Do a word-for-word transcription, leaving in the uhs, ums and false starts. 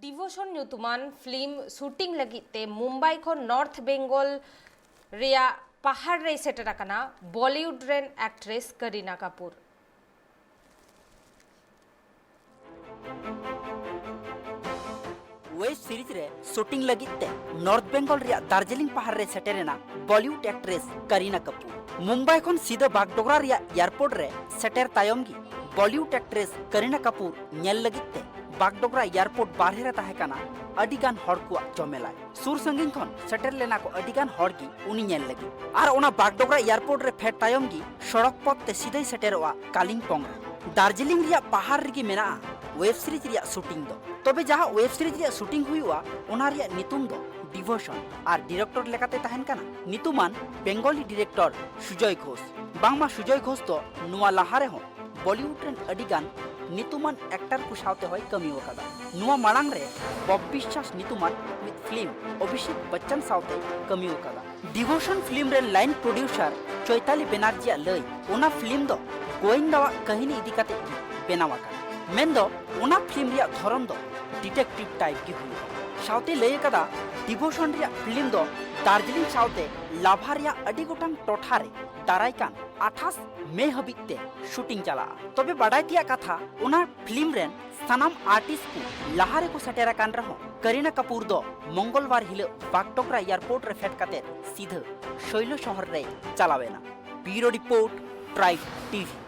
ᱰᱤᱵᱷᱳᱥᱚᱱ ᱧᱩᱛᱩᱢᱟᱱ film shooting ᱞᱟᱹᱜᱤᱫ ᱛᱮ ᱢᱩᱢᱵᱟᱭ ᱠᱷᱚᱱ ᱱᱚᱨᱛᱷ ᱵᱮᱝᱜᱚᱞ ᱨᱮᱭᱟᱜ ᱯᱟᱦᱟᱲ ᱨᱮᱭ ᱥᱮᱴᱮᱨ ᱟᱠᱟᱱᱟ ᱵᱚᱞᱤᱣᱩᱰ ᱨᱮᱱ ᱮᱠᱴᱨᱮᱥ ᱠᱟᱨᱤᱱᱟ ᱠᱟᱯᱩᱨ᱾ ᱳᱭᱮᱵ ᱥᱤᱨᱤᱡᱽ ᱨᱮ ᱥᱩᱴᱤᱝ ᱞᱟᱹᱜᱤᱫ ᱛᱮ ᱱᱚᱨᱛᱷ ᱵᱮᱝᱜᱚᱞ ᱨᱮᱭᱟᱜ ᱫᱟᱨᱡᱤᱞᱤᱝ ᱯᱟᱦᱟᱲ ᱨᱮ ᱥᱮᱴᱮᱨ ᱮᱱᱟ ᱵᱚᱞᱤᱣᱩᱰ ᱮᱠᱴᱨᱮᱥ ᱠᱟᱨᱤᱱᱟ ᱠᱟᱯᱩᱨ᱾ ᱢᱩᱢᱵᱟᱭ ᱠᱷᱚᱱ ᱥᱤᱫᱟᱹ ᱵᱟᱜᱰᱳᱜᱨᱟ ᱨᱮᱭᱟᱜ ᱮᱭᱟᱨᱯᱳᱨᱴ ᱨᱮ ᱥᱮᱴᱮᱨ ᱛᱟᱭᱚᱢ ᱜᱮ ᱵᱚᱞᱤᱣᱩᱰ ᱮᱠᱴᱨᱮᱥ ᱠᱟᱨᱤᱱᱟ ᱠᱟᱯᱩᱨ ᱧᱮᱞ ᱞᱟᱹᱜᱤᱫ ᱛᱮ ᱵᱟᱜᱰᱳᱜᱨᱟ ᱮᱭᱟᱨᱯᱳᱨᱴ ᱵᱟᱨᱦᱮ ᱨᱮ ᱛᱟᱦᱮᱸ ᱠᱟᱱᱟ ᱟᱹᱰᱤ ᱜᱟᱱ ᱦᱚᱲ ᱠᱚᱣᱟᱜ ᱡᱚᱢᱮᱞᱟᱭ᱾ ᱥᱩᱨ ᱥᱟᱺᱜᱤᱧ ᱠᱷᱚᱱ ᱥᱮᱴᱮᱨ ᱞᱮᱱᱟ ᱠᱚ ᱟᱹᱰᱤ ᱜᱟᱱ ᱦᱚᱲ ᱜᱮ ᱩᱱᱤ ᱧᱮᱞ ᱞᱟᱹᱜᱤᱫ᱾ ᱟᱨ ᱚᱱᱟ ᱵᱟᱜᱰᱳᱜᱨᱟ ᱮᱭᱟᱨᱯᱳᱨᱴ ᱨᱮ ᱯᱷᱮᱰ ᱛᱟᱭᱚᱢ ᱜᱮ ᱥᱚᱲᱚᱠ ᱯᱚᱛᱷ ᱛᱮ ᱥᱤᱫᱟᱹᱭ ᱥᱮᱴᱮᱨᱚᱜᱼᱟ ᱠᱟᱞᱤᱢᱯᱚᱝ ᱨᱮ᱾ ᱫᱟᱨᱡᱤᱞᱤᱝ ᱨᱮᱭᱟᱜ ᱯᱟᱦᱟᱲ ᱨᱮᱜᱮ ᱢᱮᱱᱟᱜᱼᱟ ᱳᱭᱮᱵ ᱥᱤᱨᱤᱡᱽ ᱨᱮᱭᱟᱜ ᱥᱩᱴᱤᱝ ᱫᱚ᱾ ᱛᱚᱵᱮ ᱡᱟᱦᱟᱸ ᱳᱭᱮᱵ ᱥᱤᱨᱤᱡᱽ ᱨᱮᱭᱟᱜ ᱥᱩᱴᱤᱝ ᱦᱩᱭᱩᱜᱼᱟ, ᱚᱱᱟ ᱨᱮᱭᱟᱜ ᱧᱩᱛᱩᱢ ᱫᱚ ᱰᱤᱵᱷᱳᱥᱚᱱ ᱟᱨ ᱰᱤᱨᱮᱠᱴᱚᱨ ᱞᱮᱠᱟᱛᱮ ᱛᱟᱦᱮᱱ ᱠᱟᱱᱟ ᱧᱩᱛᱩᱢᱟᱱ ᱵᱮᱝᱜᱚᱞᱤ ᱰᱤᱨᱮᱠᱴᱚᱨ ᱥᱩᱡᱚᱭ ᱜᱷᱳᱥ᱾ ᱵᱟᱝᱢᱟ ᱥᱩᱡᱚᱭ ᱜᱷᱳᱥ ᱫᱚ ᱱᱚᱣᱟ ᱞᱟᱦᱟ ᱨᱮᱦᱚᱸ ᱵᱚᱞᱤᱣᱩᱰ ᱨᱮᱱ ᱟᱹᱰᱤ ᱜᱟᱱ ᱧᱩᱛᱩᱢᱟᱱ ᱮᱠᱴᱟᱨ ᱠᱚ ᱥᱟᱶᱛᱮ ᱦᱚᱸᱭ ᱠᱟᱹᱢᱤ ᱟᱠᱟᱫᱟ᱾ ᱱᱚᱣᱟ ᱢᱟᱲᱟᱝ ᱨᱮ ᱵᱚᱵ ᱵᱤᱥᱣᱟᱥ ᱧᱩᱛᱩᱢᱟᱱ ᱢᱤᱫ ᱯᱷᱤᱞᱢ ᱚᱵᱷᱤᱥᱮᱠ ᱵᱚᱪᱪᱚᱱ ᱥᱟᱶᱛᱮ ᱠᱟᱹᱢᱤ ᱟᱠᱟᱫᱟ᱾ ᱰᱤᱵᱷᱳᱥᱚᱱ ᱯᱷᱤᱞᱢ ᱨᱮᱱ ᱞᱟᱭᱤᱱ ᱯᱨᱚᱰᱭᱩᱥᱟᱨ ᱪᱳᱭᱛᱟᱞᱤ ᱵᱮᱱᱟᱨᱡᱤᱭᱟᱜ ᱞᱟᱹᱭ, ᱚᱱᱟ ᱯᱷᱤᱞᱢ ᱫᱚ ᱜᱳᱭᱮᱱᱫᱟᱣᱟᱜ ᱠᱟᱹᱦᱱᱤ ᱤᱫᱤ ᱠᱟᱛᱮ ᱜᱮ ᱵᱮᱱᱟᱣ ᱟᱠᱟᱱᱟ᱾ ᱢᱮᱱᱫᱚ ᱚᱱᱟ ᱯᱷᱤᱞᱢ ᱨᱮᱭᱟᱜ ᱫᱷᱚᱨᱚᱱ ᱫᱚ ᱰᱤᱴᱮᱠᱴᱤᱵᱷ ᱴᱟᱭᱤᱯ ᱜᱮ ᱦᱩᱭᱩᱜᱼᱟ᱾ ᱥᱟᱶᱛᱮ ᱞᱟᱹᱭ ᱟᱠᱟᱫᱟ, ᱰᱤᱵᱷᱳᱥᱚᱱ ᱨᱮᱭᱟᱜ ᱯᱷᱤᱞᱢ ᱫᱚ ᱫᱟᱨᱡᱤᱞᱤᱝ ᱥᱟᱶᱛᱮ ᱞᱟᱵᱷᱟ ᱨᱮᱭᱟᱜ ᱟᱹᱰᱤ ᱜᱚᱴᱟᱝ ᱴᱚᱴᱷᱟ ᱨᱮ ᱫᱟᱨᱟᱭ ᱠᱟᱱ ᱟᱴᱷᱟᱥ ᱢᱮ ᱦᱟᱹᱵᱤᱡ ᱛᱮ ᱥᱩᱴᱤᱝ ᱪᱟᱞᱟᱜᱼᱟ᱾ ᱛᱚᱵᱮ ᱵᱟᱰᱟᱭ ᱛᱮᱭᱟᱜ ᱠᱟᱛᱷᱟ, ᱚᱱᱟ ᱯᱷᱤᱞᱢ ᱨᱮᱱ ᱥᱟᱱᱟᱢ ᱟᱨᱴᱤᱥᱴ ᱠᱚ ᱞᱟᱦᱟ ᱨᱮᱠᱚ ᱥᱮᱴᱮᱨ ᱟᱠᱟᱱ ᱨᱮᱦᱚᱸ, ᱠᱟᱨᱤᱱᱟ ᱠᱟᱯᱩᱨ ᱫᱚ ᱢᱚᱝᱜᱚᱞᱵᱟᱨ ᱦᱤᱞᱚᱜ ᱵᱟᱜᱰᱳᱜᱨᱟ ᱮᱭᱟᱨᱯᱳᱨᱴ ᱨᱮ ᱯᱷᱮᱰ ᱠᱟᱛᱮ ᱥᱤᱫᱷᱟᱹ ᱥᱳᱭᱞᱚ ᱥᱚᱦᱚᱨ ᱨᱮᱭ ᱪᱟᱞᱟᱣ ᱮᱱᱟ᱾ ᱵᱤᱭᱩᱨᱳ ᱨᱤᱯᱳᱨᱴ, ᱴᱨᱟᱭᱤᱵᱽ ᱴᱤᱵᱷᱤ᱾